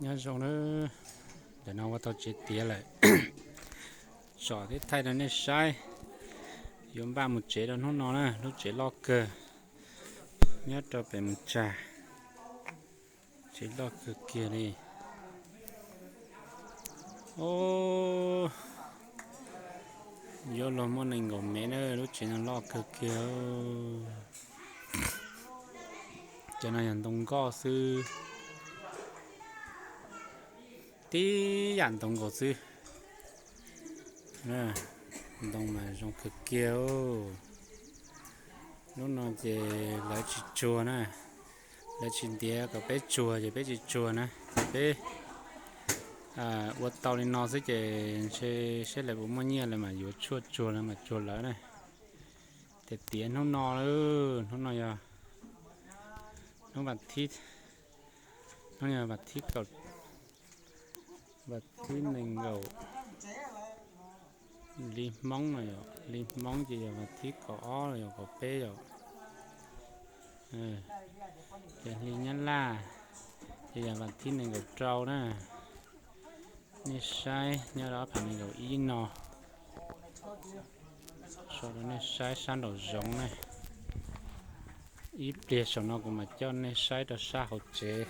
Nyob zoo na, ntawm no ua tau tsev tiav lawm, tsom thiab thaij rau nej saib. Yuav npaj mus tsev rau hnub no na, lub tsev loj kawg nyob rau pem mus tsag, tsev loj kawg kiag li. Os, yuav luag muaj nees nkaum mev na, lub tsev no loj kawg kiag. Cov no yog ntoo nkoj xwb, tib yam ntoo nkaus xwb. Ntoo mas zoo kawg kiag. Lub no ces lawv tsis tsuag na, lawv tsis ntiav kom peb tsuag ces peb tsis tsuag na, ces peb ua tau li no xwb ces ntshe seb lawv puas muaj nyiaj lawv mas yuav tshuaj tsuag lawv mas tsuag lawv na. Ces tiav hnub no, hnub no yog hnub vas thib, hnub no yog vas thib kaum, vas thib nees nkaum li Hmoob no yom, li Hmoob ces yog vas thib kaum ob los yog kaum peb yom. Ces li Nyab Laj ces yog vas thib nees nkaum rau na. Nej saib nyob rau ob phav nees nkaum ib no, sau rau nej saib sab nraum zoov na. Ib pliag saum no kuv mam coj nej saib rau sab hauv tsev.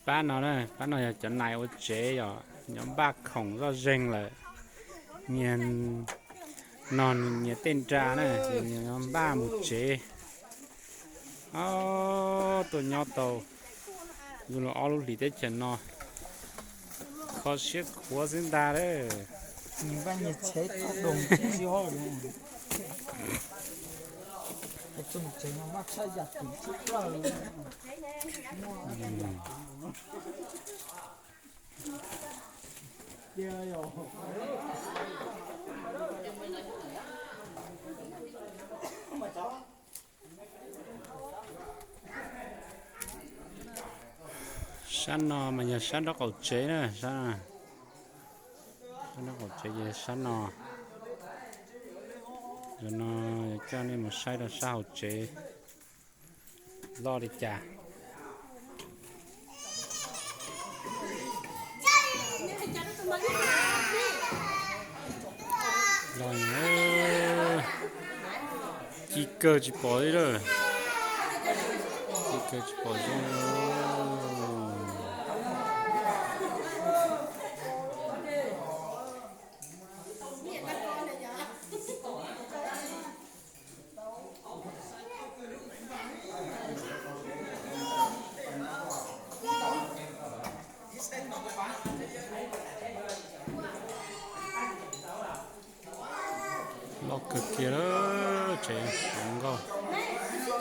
Pab no na, pab no yog cov nais ua tsev yom, nyob npaj khoom zoj zeeg lawm, nyias nog nyias tej nra na, nyias npaj mus tsev. Ob, tuaj nyob tau zoo li ob lub hlis teb chaws no, kho siab khuav xwb ntag lawm. Sab no mas yog sab nraub qaum tsev na, sab, sab nraub qaum tsev ces sab no. Zaum no yuav coj nej mus saib rau sab hauv tsev loj li cas. Loj, ci kawg tsis pom li lawm, ci kawg tsis pom zoo li. Loj kawg kiag lawm, tsev zoo nkauj,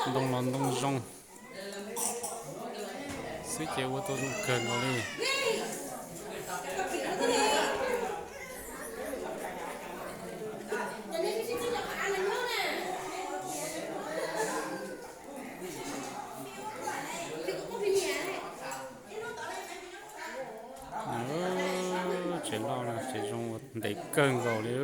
ntoo los ntoo zoo xwb ces ua tau zoo kawg nkaus li. Tsev loj no tsev zoo ua ntev kawg nkaus li.